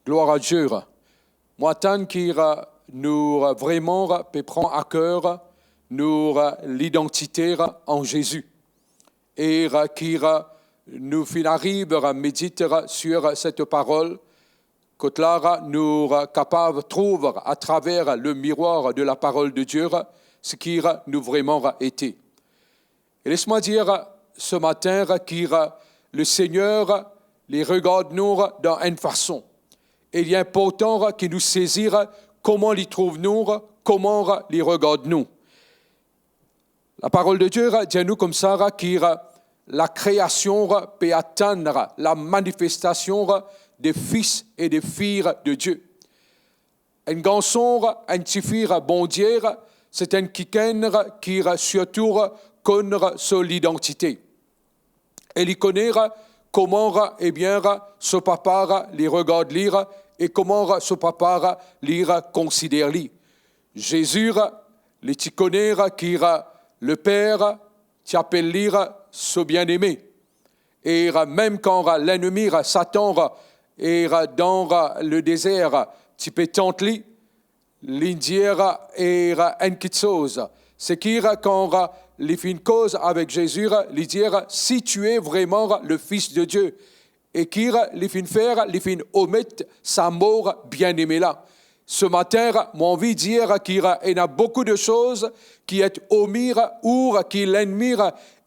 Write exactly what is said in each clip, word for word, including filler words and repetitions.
Glwar a Die. Mo atann ki nou vreman pe pran a ker nou lidantite an Zezi, e ki nou finn ariv medit sur set parol, kot la nou kapav trouv atraver le mirwar de la parole de Dieu seki nou vreman ete. E les mwa dir se matin ki Lesegner li regard nou dan enn fason. E li inportan ki nou sezir kouma li trouv nou, kouma li regard nou. La parole de Dieu dir nou koumsa ki lakreasion pe atann lamanifestasion de fis e de fi de Dieu. Enn garson, enn tifi Bondie, se enn kikenn ki sirtou konn so lidantite. E li kone kouma, ebien, so papa li regard li e kouma so papa li konsider li. Zezi, li ti kone ki Leper ti apel li so bieneme. E mem kan lennmi Satan e dan ledezer ti pe tant li, li dir e enn kiksoz. Seki kan li finn koz avek Zezi, li dir, "Si tu es vraiment le Fils de Dieu," e ki li finn fer, li finn omet sa mo bieneme la. Se matin, mo anvi dir ki ena boukou de soz ki et omi ou ki lennmi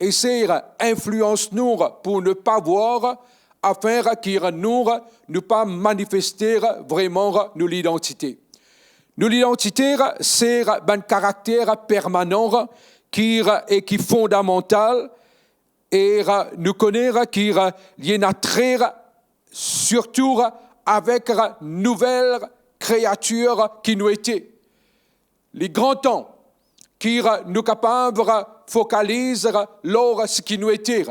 esey inflians nou pou ne pa vwar, afin ki nou, nou pa manifeste vreman nou lidantite. Nou lidantite, se bann karakter permanan ki, e ki fondamantal, e nou kone ki li ena tre sirtou avek nouvel kreatir ki nou ete. Li gran tan ki nou kapav fokaliz lor seki nou ete,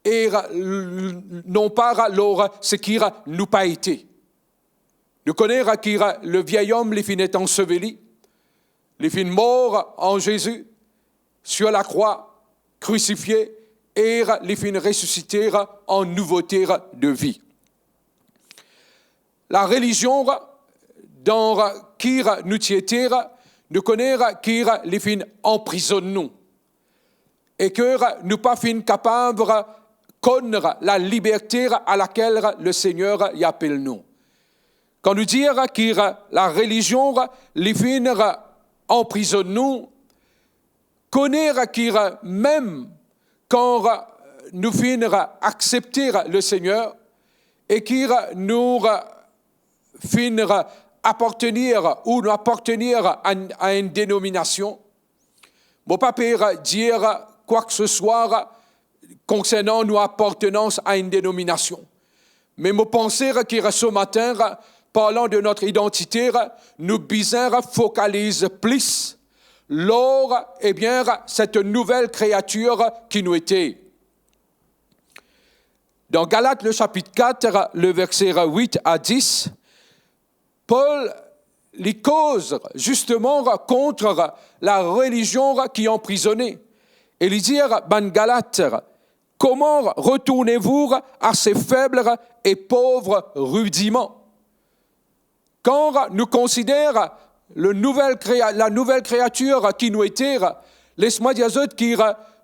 e non pa lor seki nou pa ete. Nou kone ki le vieil homme li finn et anseveli, li finn mor an Zezi sur lakrwa, krisifie, e li finn resisite an nouvote de vi. Larelizion dan ki nou ti ete, nou kone ki li finn anprizonn nou, e ki nou pa finn kapav konn laliberte a lakel Lesegner li apel nou. Kan nou dir ki larelizion li finn anprizonn nou, kone ki mem kan nou finn aksepte Lesegner e ki nou finn apartenir ou nou apartenir a, a enn denominasion, mo pa pe dir kwa ki se swa konsernan nou apartenans a enn denominasion. Me mo panse ki se matin, parlan de notre identité, nou bizin fokaliz plis lor, ebien, set nouvel kreatir ki nou ete. Dan Galat, le sapit kat, le verse wit a dis, Pol, li koz zisteman kont larelizion ki anprizone, e li dir bann Galat, "Comment retournez-vous à ces faibles et pauvres rudiments?" Kan nou konsider le nouvel krea-, la nouvel kreatir ki nou ete, les mwa dir zot ki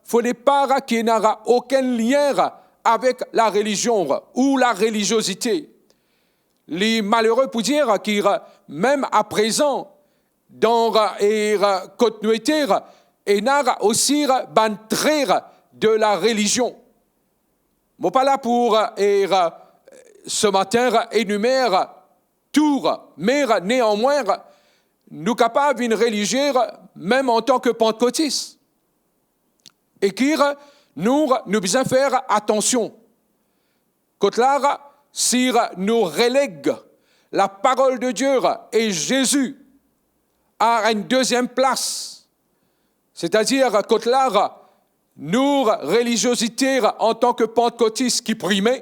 fode pa ki ena okenn lien avek larelizion ou lareliziozite. Li malere pou dir ki mem aprezan, dan, e, kot nou ete, ena osi bann tre de larelizion. Mo pa la pou, e, se matin, enimer tou, me neanmwin, nou kapav vinn relizie mem antan ki Pantkotis. E ki nou, nou bizin fer atansion. Kot la, si nou releg laparol de Die e Zezi a enn deziem plas, setadir kot la nou reliziozite antan ki Pantkotis ki prime,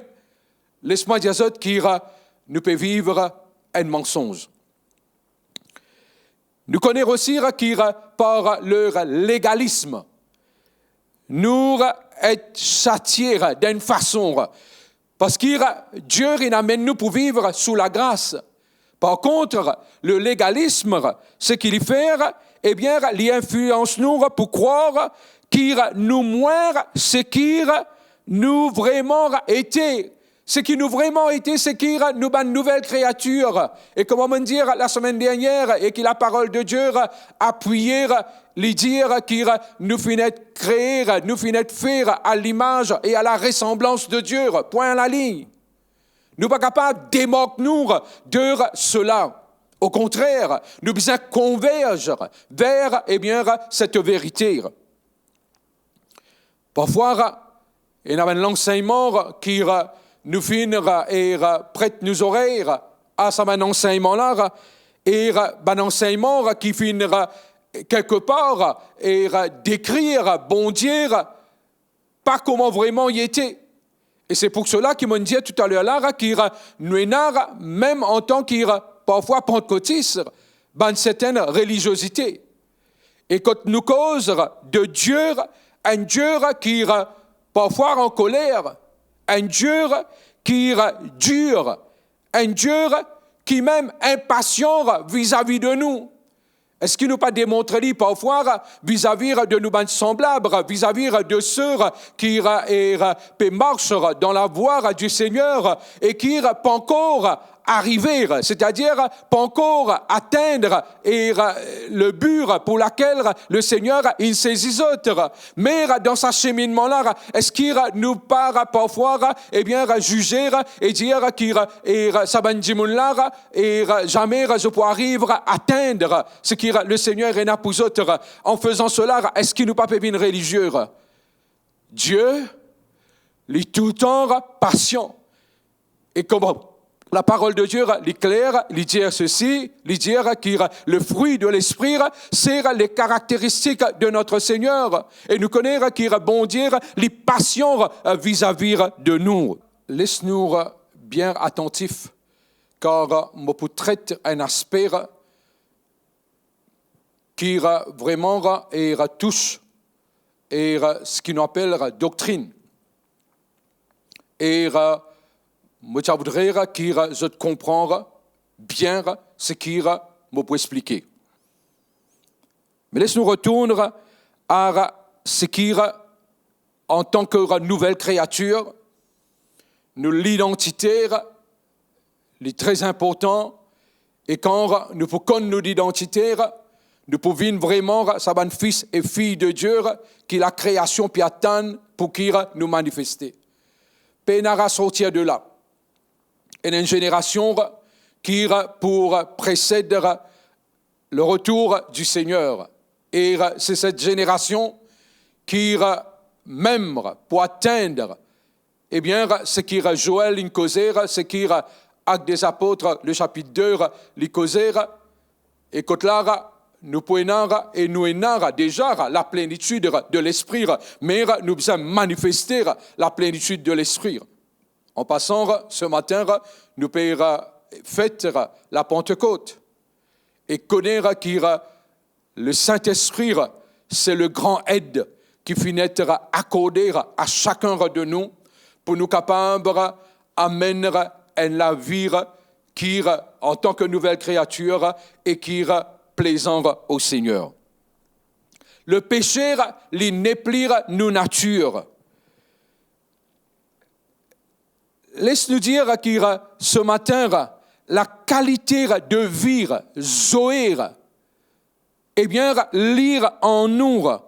les mwa dir zot ki nou pe viv enn mansonz. Nou kone osi ki par le legalism, nou et satie dan enn fason, parski Die inn amenn nou pou viv sou lagras, Par kont, le legalism, seki li fer, ebien, li inflians nou pou krwar ki nou mwin seki nou vreman ete. Seki nou vreman ete, seki nou bann nouvel kreatir. E kouma mo'nn dir lasemenn dernier, e ki laparol de Die apiye, li dir ki nou finn et kree, nou finn et fe a limaz e a laresanblans de Die. Pwin lalign. Nou pa kapav demark nou de sela. Okontrer, nou bizin konverz ver, ebien, set verite. Parfwa, ena bann lansegnman ki nou finn, e, pret nou zorey a sa bann ansegnman la, e bann ansegnman ki finn, kelkepar, e, dekrir Bondie pa kouma vreman li ete. E se pou sela ki mo'nn dir toutaler la ki nou ena, mem antan ki parfwa pantkotis, bann sertenn reliziozite. E kot nou koz de Die, enn Die ki parfwa ankoler, enn Die ki dir, enn Die ki mem inpasian vizavi de nou. Eski nou pa demontre li parfwa vizavi de nou bann sanblab, vizavi de se ki, e, pe mars dan lavwa di Segner e ki pankor arive, setadir pankor atenn, e, le bi pou lakel Lesegner inn sezi zot? Me dan sa seminnman la, eski nou pa parfwa, ebien, zize e dir ki, e, sa bann dimoun la, e zame zot pou ariv atenn seki Lesegner ena pou zot? An fezan sela, eski nou pa pe vinn relizie? Die, li toultan pasian. E kouma laparol de Die, li kler, li dir sesi, li dir ki le fruit de l'esprit, c'est les caractéristiques de notre Seigneur. E nou kone ki Bondie, li pasian vizavi de nou. Les nou bien atantif, kar mo pou tret enn aspe ki vreman, e, tous, e, seki nou apel doktrin. E mo ti a voudre ki zot konpran bien seki mo pou explike. Me les nou retourn a seki antan ki nouvel kreatir, nou lidantite, li tre inportan, e kan nou pou konn nou lidantite, nou pou vinn vreman sa bann fis e fiy de Die ki lakreasion pe atann pou ki nou manifeste. Pena sorti de la. Ena enn zenerasion ki pou presed le retour du Seigneur. E se set zenerasion ki mem pou atenn, ebien, seki Zoel inn koze, seki Actes des Apôtres, le chapitre deux, li koze, e kot la, nou pou ena, e nou ena deza laplenitid de Lespri, me nou bizin manifeste laplenitid de Lespri. An pasan, se matin, nou pe fet Lapantekot. E kone ki le Sintespri, se le gran ed ki finn et akorde a sakenn de nou pou nou kapav amenn enn lavi ki, antan ki nouvel kreatir, e ki plezan o Segner. Le pese, li nepli nou natir. Les nou dir ki se matin, lakalite de vi Zoe, ebien, li an nou.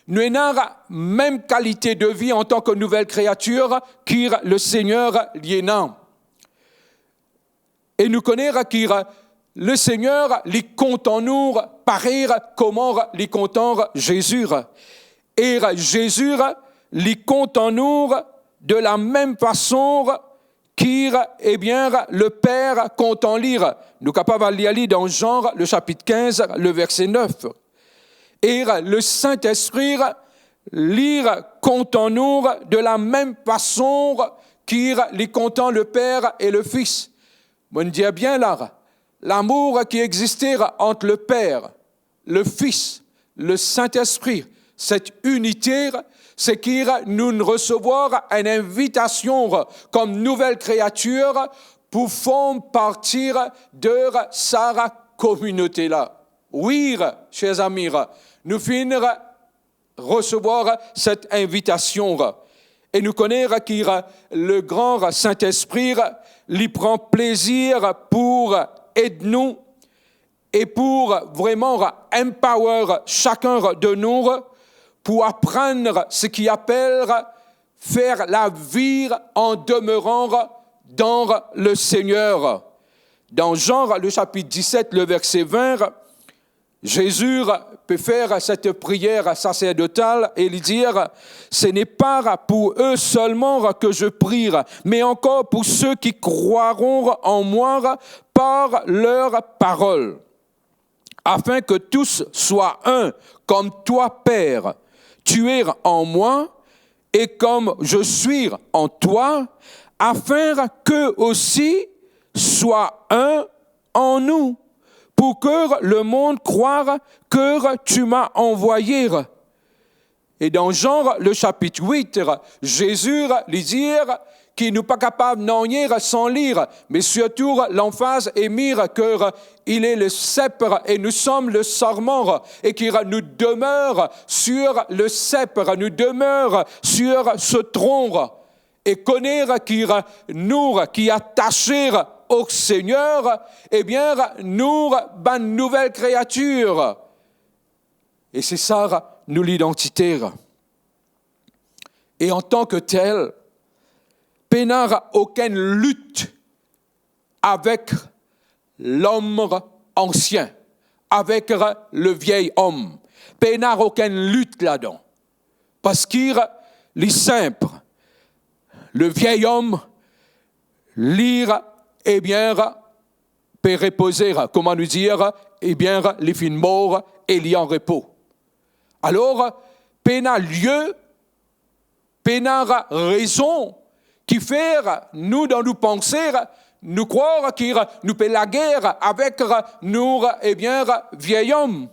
Nou ena mem kalite de vi antan ki nouvel kreatir ki le Segner li ena. E nou kone ki le Segner, li kontan nou parey kouma li kontan Zezi. E Zezi, li kontan nou de lamem fason ki, ebien, le Per kontan li. Nou kapav al lir li dan Zan, le sapit kinz, le verse nef. E le Sintespri, li kontan nou de lamem fason ki li kontan le Per e le Fis. Mo'nn dir bien la, lamour ki existe ant le Per, le Fis, le Sintespri, set inite, seki nou resevwar enn invitasion kom nouvel kreatir pou form parti de sa kominote la. Wi, cher zami, nou finn resevwar set invitasion e nou kone ki le gran Sintespri, li pran plezir pou ed nou e pou vreman empower sakenn de nou pou aprann seki apel fer lavi an demeran dan le Seigneur. Dan Jean, le chapitre dix-sept, le verset vingt, Zezi pe fer set priyer saserdotal e li dir, "Ce n'est pas pour eux seulement que je prie, mais encore pour ceux qui croiront en moi par leur parole, afin que tous soient un, comme toi, Père, tu es en moi et comme je suis en toi, afin qu'eux aussi soient un en nous, pour que le monde croie que tu m'as envoyé." E dan Jean, le chapitre huit, Zezi li dir ki nou pa kapav nanye san li, me sirtou lanfaz e mir ke il est le cep et nous sommes le sarment, e ki nou demer sur le cep, nou demer sur se tronc. E kone ki nou ki atase o Segner, ebien, nou bann nouvel kreatir. E se sa nou lidantite. E antan ke tel, pena okenn lit avek lom ansien, avek le viey om. Pena okenn lit ladan. Parski li sinp, le viey om, li, ebien, pe repoze, kouma nou dir, ebien, li finn mor e li an repo. Alor, pena lie, pena rezon ki fer nou, dan nou panse, nou krwar ki nou pe lager avek nou, ebien, viey om.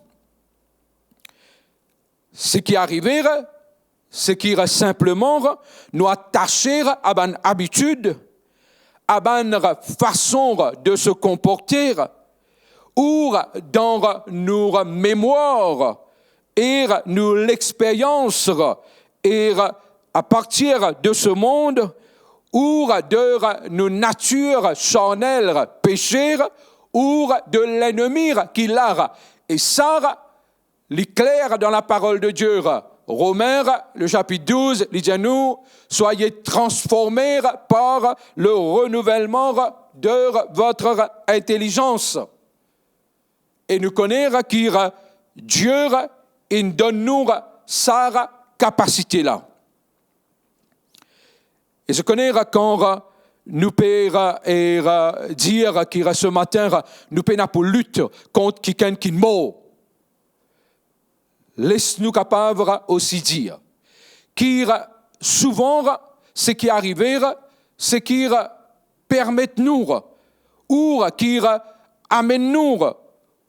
Seki arive, seki sinpleman nou atase a bann abitid, a bann fason de se konporte, ou dan nou memwar e nou lexperyans, e apartir de se mond, ou de nou natir sarnel, pese, ou de lennmi ki la. E sa, li kler dan la parol de Die. Romin, le chapitre douze, li dir nou, "Soyez transformés par le renouvellement de votre intelligence." E nou kone ki Die inn donn nou sa kapasite la. E zot kone kan nou pe, e, dir ki se matin nou pena pou lit kont kikenn ki mor. Les nou kapav osi dir ki souvan seki arive, seki permet nou ou ki amenn nou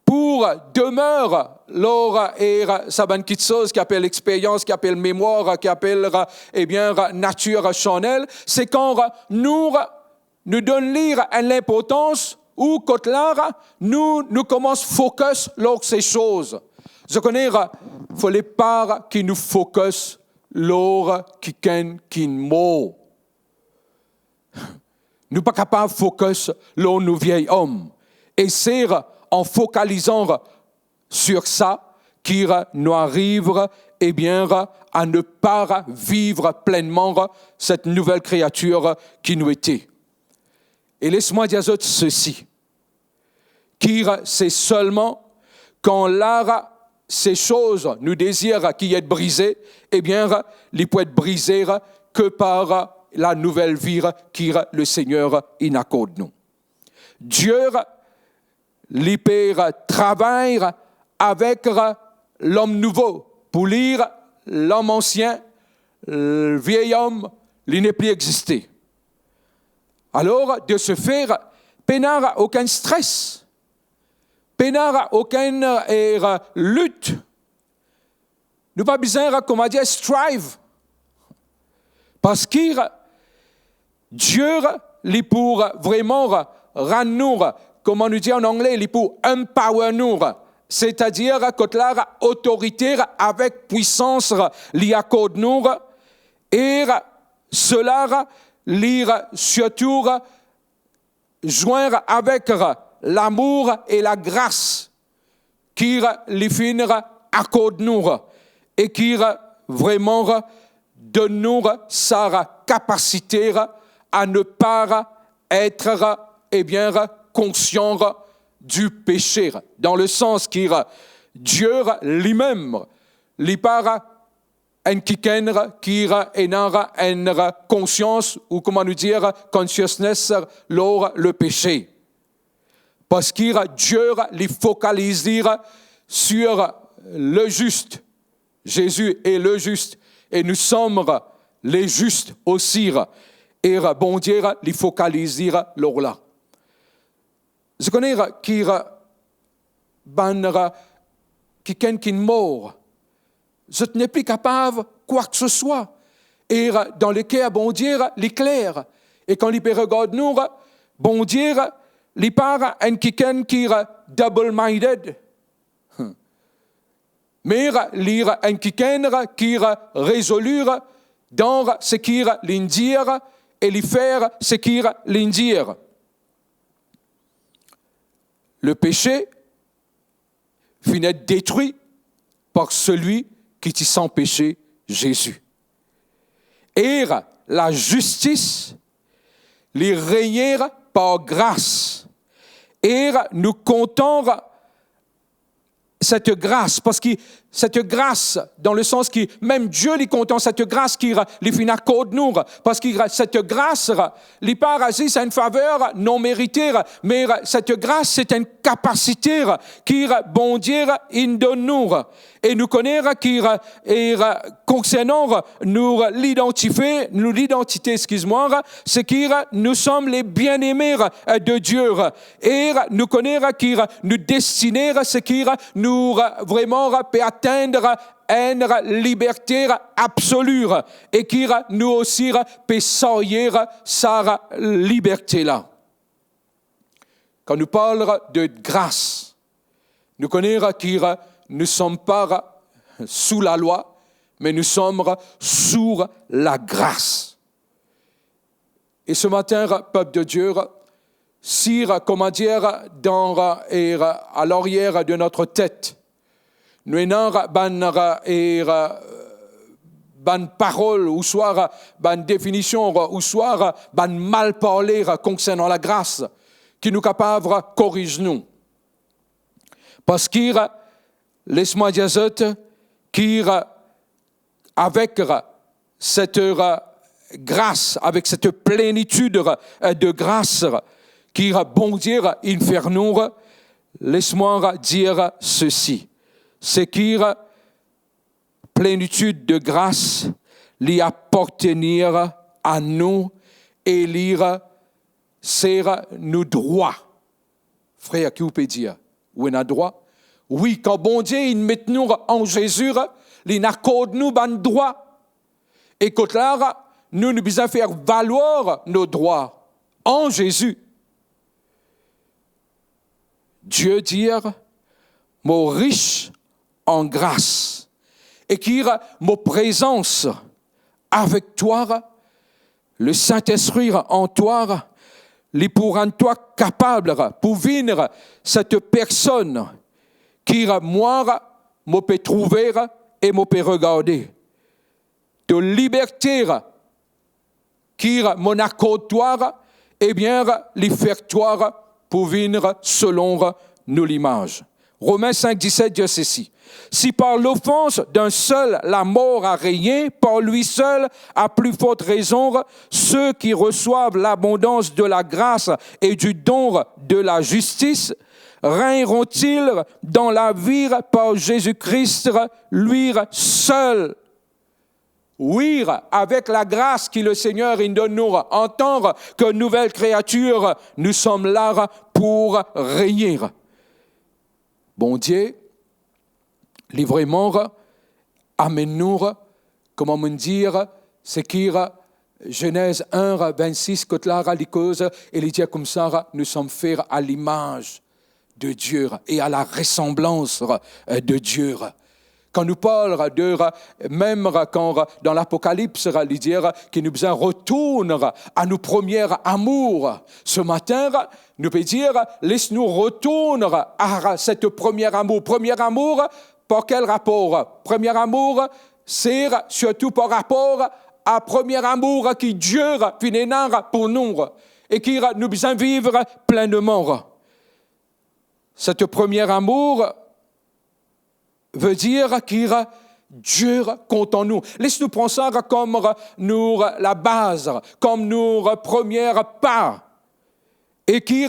pou demer lor, e, sa bann kiksoz ki apel experyans, ki apel memwar, ki apel, ebien, natir sarnel, se kan nou, nou donn li enn linportans ou kot la, nou, nou koumans focus lor se soz. Zot kone, fode pa ki nou focus lor kikenn ki mor. Nou pa kapav focus lor nou viey om. E se an fokalizan sur sa ki nou ariv, ebien, a ne pa viv plennman set nouvel kreatir ki nou ete. E les mwa dir zot sesi, ki se selman kan la se soz nou dezir ki et brize, ebien, li pou et brize ke par la nouvel vi ki le Segner inn akord nou. Die, li pe travay avek lom nouvo. Pou li, lom ansien, viey om, li nepli existe. Alor, de se fer, pena okenn stres, pena okenn, e, lit. Nou pa bizin, kouma dir, strive. Parski Die, li pou vreman rann nou, kouma nou dir an angle, li pou empower nou, setadir kot la otorite avek pwisans li akord nou, e sela li sirtou zwinn avek lamour e lagras ki li finn akord nou e ki vreman donn nou sa kapasite a ne pa et, ebien, konsian di pese, dan le sans ki Die limem, li pa enn kikenn ki ena enn konsians, ou kouma nou dir, consciousness lor le pese. Parski Die, li fokaliz li sur le juste. Jésus est le juste, et nous sommes les justes aussi. E Bondie, li fokaliz li lor la. Zot kone ki bann kikenn ki mor, zot nepli kapav kwa ke se swa. E dan leker Bondie, li kler. E kan li pe regard nou, Bondie, li pa enn kikenn ki double-minded. Me li enn kikenn ki rezoli dan seki li dir e li fer seki li dir. Le pese finn et detri par selwi ki ti san pese, Zezi. E lazistis, li renie par gras. E nou kontan set gras, parski set gras, dan le sans ki mem Die, li kontan set gras ki li finn akord nou, parski set gras, li pa zis enn faver non merite, me set gras, se enn kapasite ki Bondie inn donn nou. E nou kone ki, e, konsernan nou lidantifie, nou lidantite, eskiz mwa, se ki nous sommes les bien-aimés de Dieu. E nou kone ki nou destine, se ki nou vreman pe atenn enn liberte absoli, e ki nou osi pe sarye sa liberte la. Kan nou parl de gras, nou kone ki nous sommes pas sous la loi, mais nous sommes sous la grâce. E se matin, pep de Die, si, kouma dir, dan, e, a l'arrière de notre tête, nou ena bann, e, bann parol, ouswa bann definision, ouswa bann malparle konsernan lagras, ki nou kapav koriz nou. Parski, les mwa dir zot ki avek set gras, avek set plenitid de gras ki Bondie inn fer nou, les mwa dir sesi, se ki plenitid de gras, li apartenir a nou e li se nou drwa. Frer, ki ou pe dir? Ou ena drwa? Wi, kan Bondie inn met nou an Zezi, li inn akord nou bann drwa. E kot la, nou, nou bizin fer valwar nou drwa an Zezi. Die dir, mo ris an gras, e ki mo prezans avek twa, le Sintespri an twa, li pou rann twa kapab pou vinn set personn ki mwa mo pe trouve e mo pe regarde. To liberte ki mo inn akord twa, ebien, li fer twa pou vinn selon nou limaz. Romains cinq dix-sept dit ceci: Si par l'offense d'un seul la mort a régné, par lui seul, à plus forte raison, ceux qui reçoivent l'abondance de la grâce et du don de la justice régneront-ils dans la vie par Jésus-Christ, lui seul. Wi, avek lagras ki Lesegner inn donn nou, antan ki nouvel kreatir, nou som la pou renie. Bondie, li vreman amenn nou, kouma mo dir, seki Zenez enn vennsis, kot la li koz e li dir koumsa, nous sommes faits à l'image de Dieu et à la ressemblance, euh, de Dieu. Kan nou parl de, mem kan dan Lapokalips, li dir ki nou bizin retourn a nou premier amour. Ce matin, nou pe dir, les nou retourn a cet premier amour. Premier amour, par kel rapor? Premier amour, se sirtou par rapor a premier amour ki Die finn ena pou nou e ki nou bizin viv plenman. Cet premier amour veut dire ki Die kontan nou. Les nou pran sa kom nou labaz, kom nou premier pa. E ki,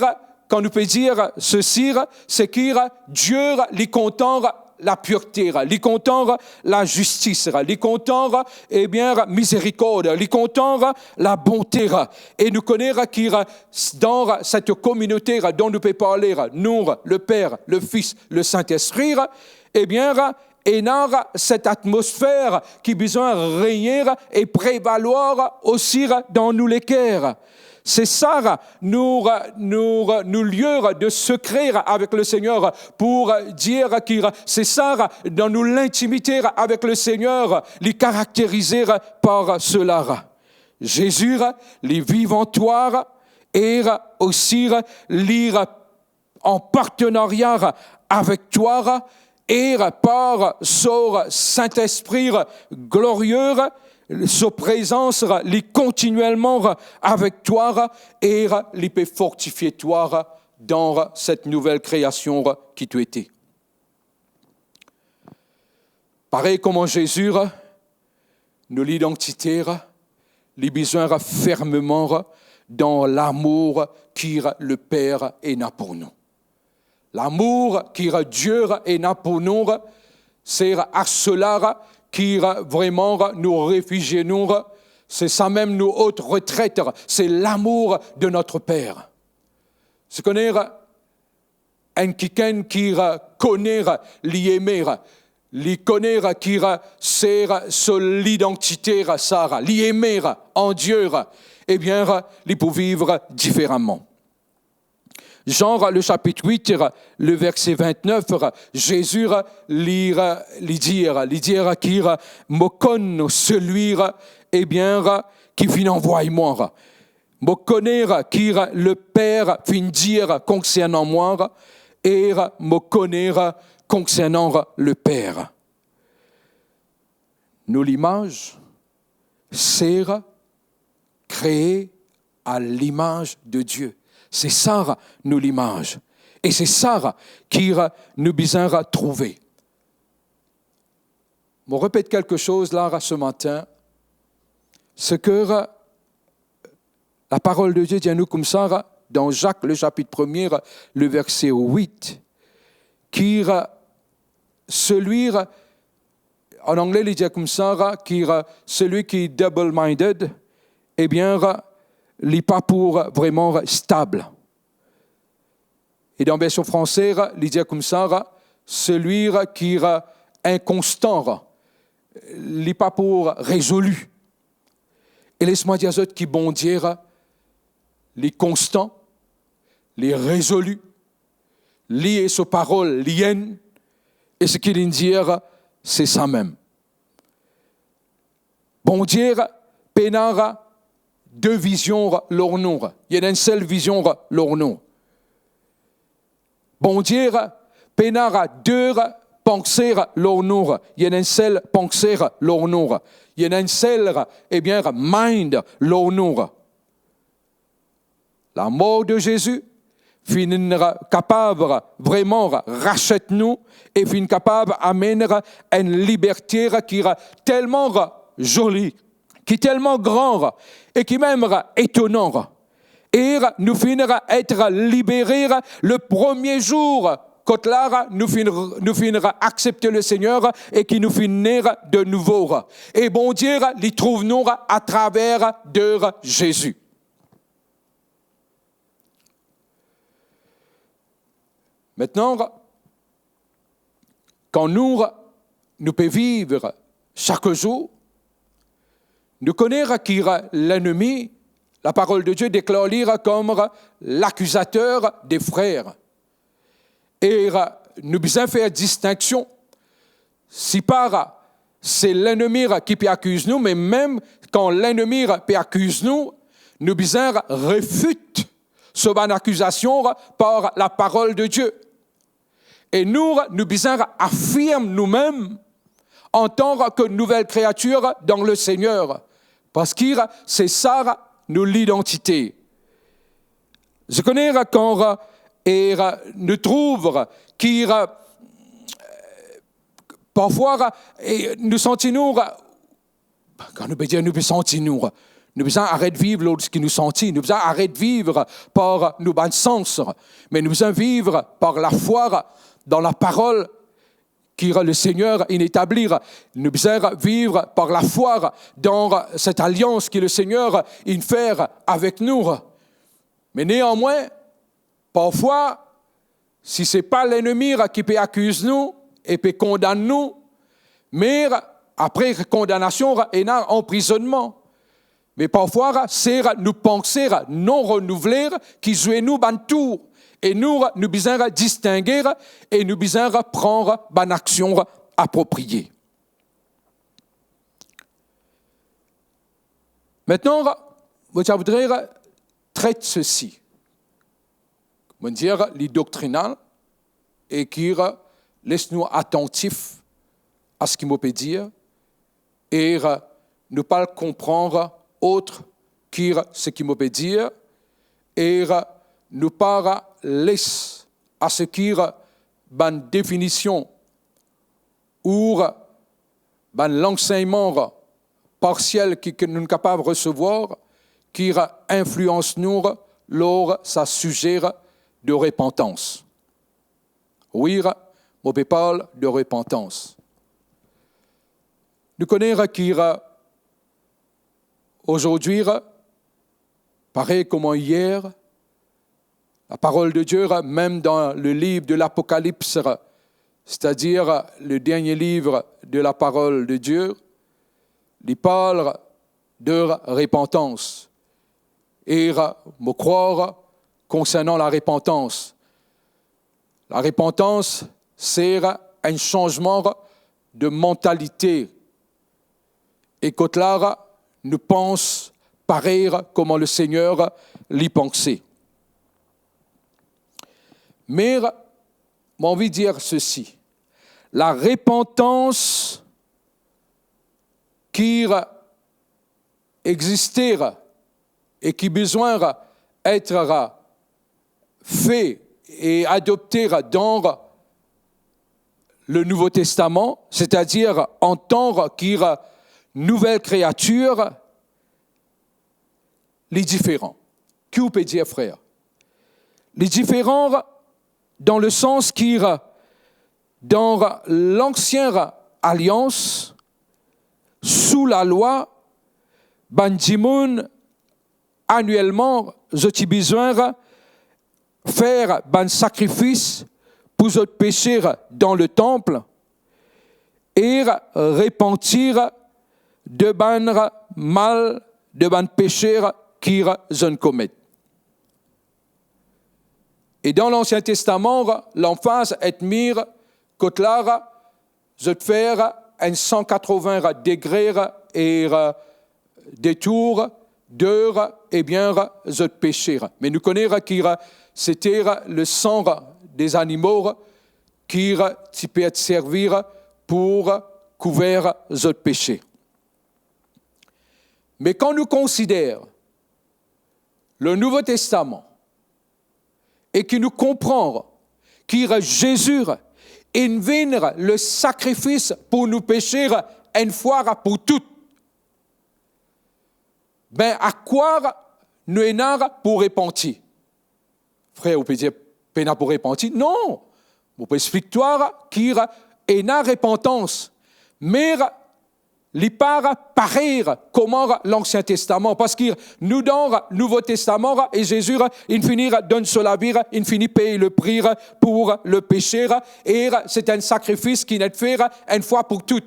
kan nou pe dir sesi, se ki Die li kontan lapirte, li kontan lazistis, li kontan, ebien, mizerikord, li kontan labonte. E nou kone ki dan cette communauté dont nou pe parle, nou, le Père, le Fils, le Saint-Esprit, ebien, ena cette atmosphère ki bizin regn e prevalwar osi dan nou leker. Se sa nou, nou, nou lieu de secret avec le Seigneur, pou dir ki se sa, dan nou lintimite avec le Seigneur, li karakterize par cela. Zezi, li viv an twa e osi li an partenarya avek twa e par so Sintespri glorie, so prezans li kontinielman avek twa e li pe fortifie twa dan set nouvel kreasion ki to ete. Parey kouma Zezi, nou lidantite, li bizin fermeman dan lamour ki Leper ena pou nou. Lamour ki Die ena pou nou, se a sela ki vreman nou refizie nou, se samem nou ot retret, se lamour de notre Père. Se kone enn kikenn ki kone li eme, li kone ki se so lidantite sa, li eme an Die, ebien, li pou viv diferaman. Jean, le chapitre huit, le verset vingt-neuf, Zezi li, li dir, li dir ki mo konn selwi, ebien, ki finn anvway mwa. Mo kone ki Leper finn dir konsernan mwa, e mo kone konsernan Leper. Nou limaz se kree à l'image de Dieu. Se sa nou limaz. E se sa ki nou bizin trouve. Mo repet kelke soz la ce matin, se ke la parole de Dieu dir nou koumsa, dan Zak, le chapitre premier, le verset huit, ki selwi, an angle li dir koumsa, ki selwi ki double-minded, ebien, li pa pou vreman stab. E dan version franse, li dir koumsa, selwi ki inkonstan, li pa pou rezoli. E les mwa dir zot ki Bondie, li konstan, li rezoli, li e so parol, li enn, e seki li dir, se samem. Bondie pena de vizion lor nou, li ena enn sel vizion lor nou. Bondie pena de panse lor nou, li ena enn sel panse lor nou, li ena enn sel, ebien, mind lor nou. Lamor de Zezi finn kapav vreman rasiet nou e finn kapav amenn enn liberte ki telman zoli, ki telman gran e ki mem etonan. E nou finn et libere le premie zour kot la nou finn, nou finn aksepte Lesegner e ki nou finn ne de nouvo. E Bondie li trouv nou atraver de Zezi. Aster, kan nou, nou pe viv sak zour, Nou kone ki lennmi, Laparol de Die deklar li kom lakizater de frer. E nou bizin fer distinksion. Si pa se lennmi ki pe akiz nou, me mem kan lennmi pe akiz nou, nou bizin refit so bann akizasion par Laparol de Die. E nou, nou bizin afirm noumem antan ki nouvel kreatir dan Lesegner, parski se sa nou lidantite. Zot kone kan, e, nou trouv ki, parfwa, e, nou santi nou, kan nou pe dir nou pe santi nou, nou bizin aret viv lor seki nou santi, nou bizin aret viv par nou bann sans, me nou bizin viv par lafwa dan Laparol ki Lesegner inn etabli. Nou bizin viv par lafwa dan set alians ki Lesegner inn fer avek nou. Me neanmwin, parfwa, si se pa lennmi ki pe akiz nou e pe kondann nou, me apre kondanasion, ena anprizonnman. Me parfwa, se nou panse non renouvle ki zwe nou bann tour. E nou, nou bizin distinge e nou bizin pran bann aksion aproprie. Aster, mo ti a voudre tret sesi. Mo dir li doktrinal e ki les nou atantif a seki mo pe dir, e nou pa al konpran ot ki seki mo pe dir, e nou pa les a seki bann definision ou bann lansegnman parsiel ki, ki nou kapav resevwar, ki inflians nou lor sa size de repantans. Wi, mo pe parl de repantans. Nou kone ki azordi, parey kouma yer, Laparol de Die, mem dan le liv de Lapokalips, setadir le dernie liv de Laparol de Die, li parl de repantans. E mo krwar, konsernan larepantans, larepantans se enn sanzman de mantalite. E kot la, nou pans parey kouma Lesegner li panse. Me mo anvi dir sesi, larepantans ki existe e ki bizin et fe e adopte dan le Nouvo Testaman, setadir antan ki nouvel kreatir, li diferan. Ki ou pe dir, frer? Li diferan dan le sans ki dan lansien alians, sou lalwa, bann dimoun anielman zot ti bizin fer bann sakrifis pou zot pese dan le tanp e repanti de bann mal, de bann pese ki zot inn komet. E dan Lansien Testaman, lanfaz et mi kot la zot fer enn san katrovin degre e detour de, ebien, zot pese. Me nou kone ki se ti le san de zanimo ki ti pe servi pou kouver zot pese. Me kan nou konsider le Nouvo Testaman e ki nou konpran ki Zezi inn vinn le sakrifis pou nou pese enn fwa pou tou, be, a kwa nou ena pou repanti? Frer, ou pe dir, pena pou repanti? Non! Mo pe explik twa ki ena repantans, me li pa parey kouma Lansien Testaman, parski nou dan Nouvo Testaman e Zezi inn fini donn so lavi, inn fini pey le pri pou le pese, e se enn sakrifis ki inn fer enn fwa pou tou.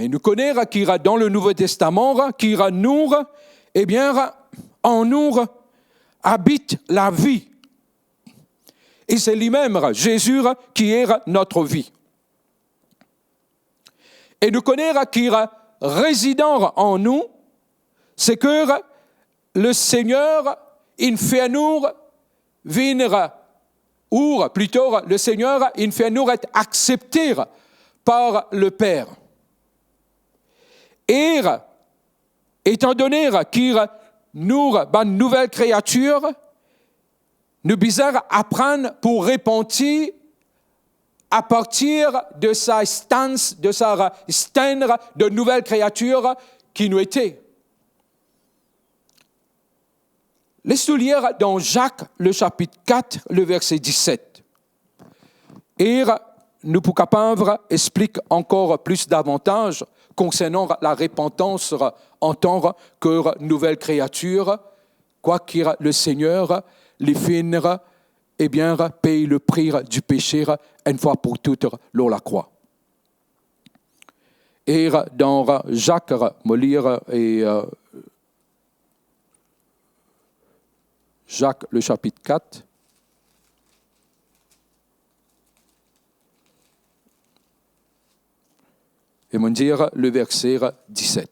E nou kone ki dan le Nouvo Testaman, ki nou, ebien, an nou abit lavi. E se limem, Zezi, ki est notre vie. E nou kone ki rezidan an nou, se ke le Seigneur inn fer nou vinn, ou plito, le Seigneur inn fer nou et aksepte par le Père. E, etandone ki nou bann nouvel kreatir, nou bizin aprann pou repanti apartir de sa stans, de sa stand de nouvel kreatir ki nou ete. Les nou lir dan Zak, le sapit kat, le verse diset. E nou pou kapav explik ankor plis davantaz konsernan larepantans antan ke nouvel kreatir, kwaki le Seigneur li finn, ebien, pey le pri di pese enn fwa pou tou lor lakrwa. E dan Zak, mo lir, e, Zak, le sapit kat. E mo lir le verse diset.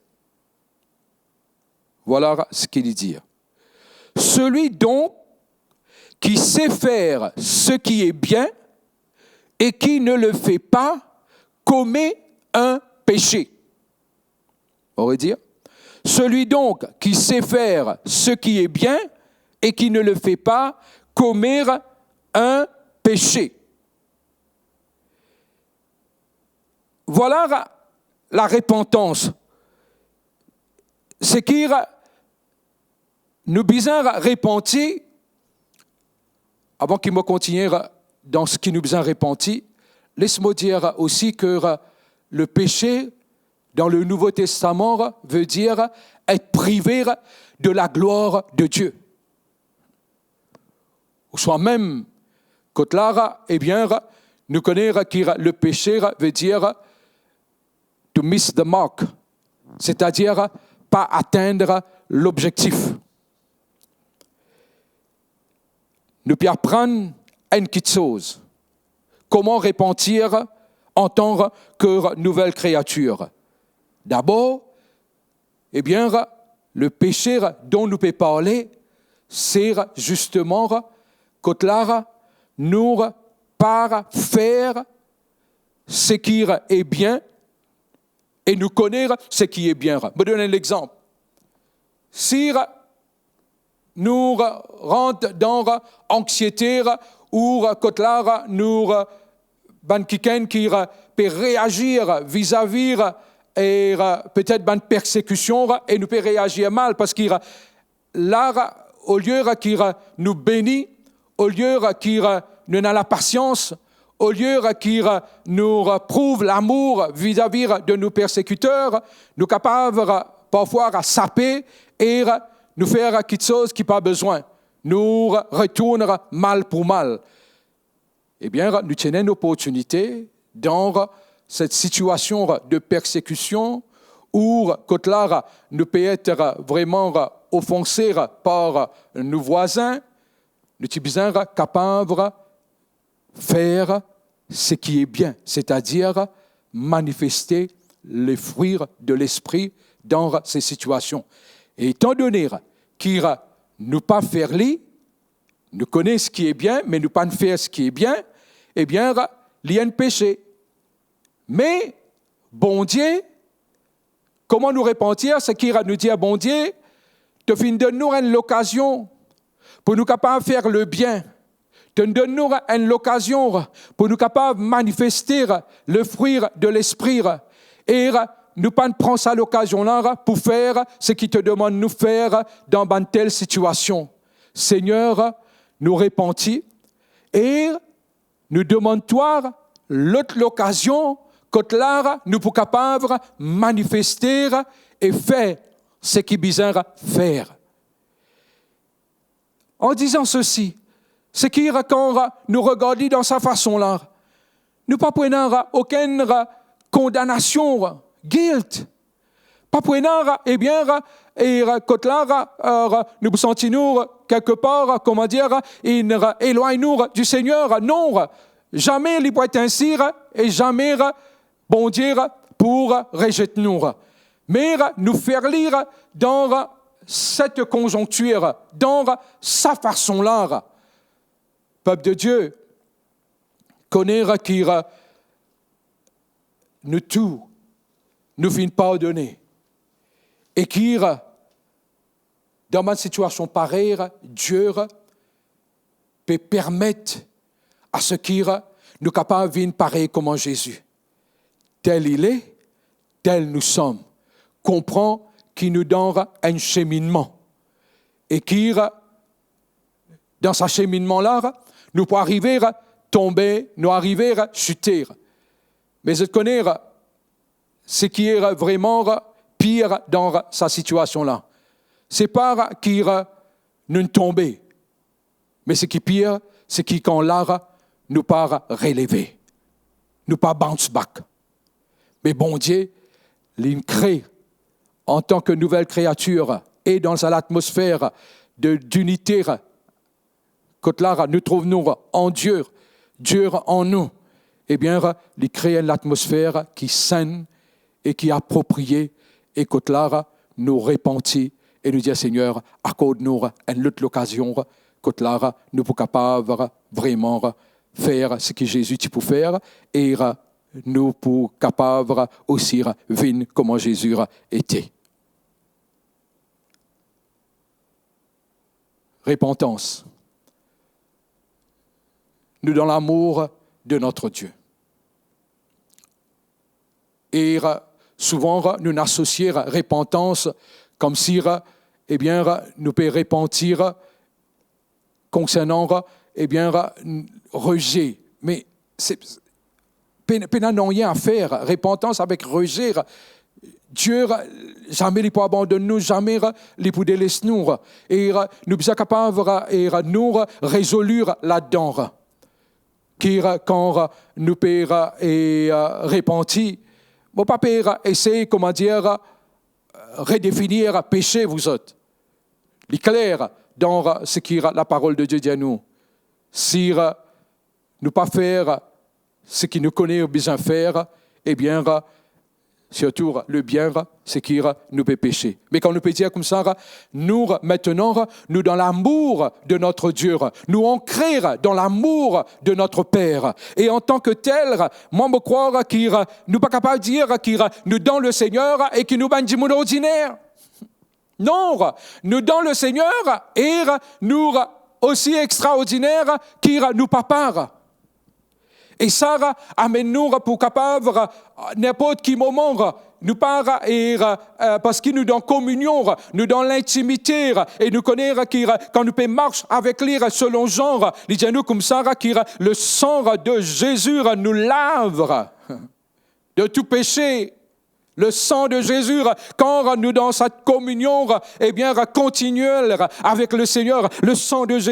Voilà ce qu'il dit. Celui donc qui sait faire ce qui est bien et qui ne le fait pas commet un péché. On va dire, celui donc qui sait faire ce qui est bien et qui ne le fait pas commet un péché. Voilà larepantans. Seki nou bizin repanti. Avan ki mo kontigne dan seki nou bizin repanti, les mo dir osi ke le pese dan le Nouvo Testaman ve dir et prive de laglwar de Die. Ouswa mem kot la, ebien, nou kone ki le pese ve dir to miss the mark, setadir pa atenn lobzektif. Nou pe aprann enn kitsoz, kouma repanti antan ke nouvel kreatir. Dabor, ebien, le pese dont nou pe parle, se zisteman kot la nou pa fer seki est bien, e nou kone seki est bien. Mo donn enn lexanp. Si nou rant dan anksiete ou kot la nou bann kikenn ki pe reazir vizavi e petet bann persekision, e nou pe reazir mal, parski la, olie ki nou beni, olie ki nou ena lapasians, olie ki nou prouv lamour vizavi de nou persekiter, nou kapav parfwa sape e nou fer kitsoz ki pa bizin. Nou retourn mal pou mal. Ebien, nou ti ena enn oportinite dan set sitiasion de persekision ou kot la nou pe et vreman ofanse par nou vwazin, nou ti bizin kapav fer seki est bien, setadir manifeste le fruit de l'esprit dan se sitiasion. E etandone ki nou pa fer li, nou kone seki est bien, me nou pa fer seki est bien, ebien, li enn pese. Me Bondie, kouma nou repanti, seki nou dir, Bondie, to finn donn nou enn lokazion pou nou kapav fer lebien. To donn nou enn lokazion pou nou kapav manifeste le fruit de l'esprit. E nou pa pran sa lokazion la pou fer seki to demann nou fer dan bann tel sitiasion. Segner, nou repanti e nou demann twa lot lokazion kot la nou pou kapav manifeste e fer seki bizin fer. An dizan sesi, seki kan nou regard li dan sa fason la, nou pa pou ena okenn kondanasion, guilt. Pa pou ena, ebien, e, kot la, e, nou pou santi nou, kelkepar, kouma dir, inn elwagn nou di Segner. Non, zame li pou et insi, e zame Bondie pou rezet nou. Me nou fer li dan set konzonktir, dan sa fason la. Pep de Die, kone ki nou tou, nou finn pardone. E ki dan bann sitiasion parey, Die pe permet a se ki nou kapav vinn parey kouma Zezi. Tel il est, tel nous sommes. Konpran ki nou dan enn seminnman. E ki dan sa seminnman la, nou pou arive tonbe, nou arive site. Me zot kone seki vreman pir dan sa sitiasion la. Se pa ki nou tonbe, me seki pir, se ki kan la, nou pa releve, nou pa bounce back. Me Bondie, li kre antan ki nouvel kreatir, e dan sa latmosfer de, dinite, kot la nou trouv nou an Die, Die an nou, ebien, li kre enn latmosfer ki senn e ki aproprie, e kot la nou repanti e nou dir, Segner, akord nou enn lot lokazion, kot la nou pou kapav vreman fer seki Zezi ti pou fer, e nou pou kapav osi vinn kouma Zezi ete. Repantans. Nou dan lamour de notre Dieu. E souvan nou asosie repantans koumsi, ebien, nou pe repanti konsernan, ebien, reze. Me se, pe, pena nanye a fer. Repantans avek reze, Die zame li pou abandonn nou, zame li pou deles nou. E nou bizin kapav, e nou rezoli ladan. Ki kan nou pe, e, repanti, mo pa pe esey, kouma dir, redefinir pese, vous autres. Li kler dan seki laparol de Die dir nou. Si nou pa fer seki nou kone bizin fer, ebien, sirtou lebien, seki nou pe pese. Me kan nou pe dir koumsa, nou, aster, nou dan lamour de notre Dieu, nou ankre dan lamour de notre Père. E antan ke tel, mwa, mo krwar ki nou pa kapav dir ki nou dan le Segner e ki nou bann dimoun ordiner. Non, nou dan le Segner e nou osi extraordiner ki nou Papa. E sa amenn nou pou kapav, ninport ki moman, nou pa, e, e, parski nou dan kominion, nou dan lintimite, e nou kone ki kan nou pe mars avek li selon Zan, li dir nou koumsa ki le sang de Jésus nous lave de tout péché. Le sang de Jésus, kan nou dan sa kominion, ebien, kontiniel avek le Segner, le sang de Jésus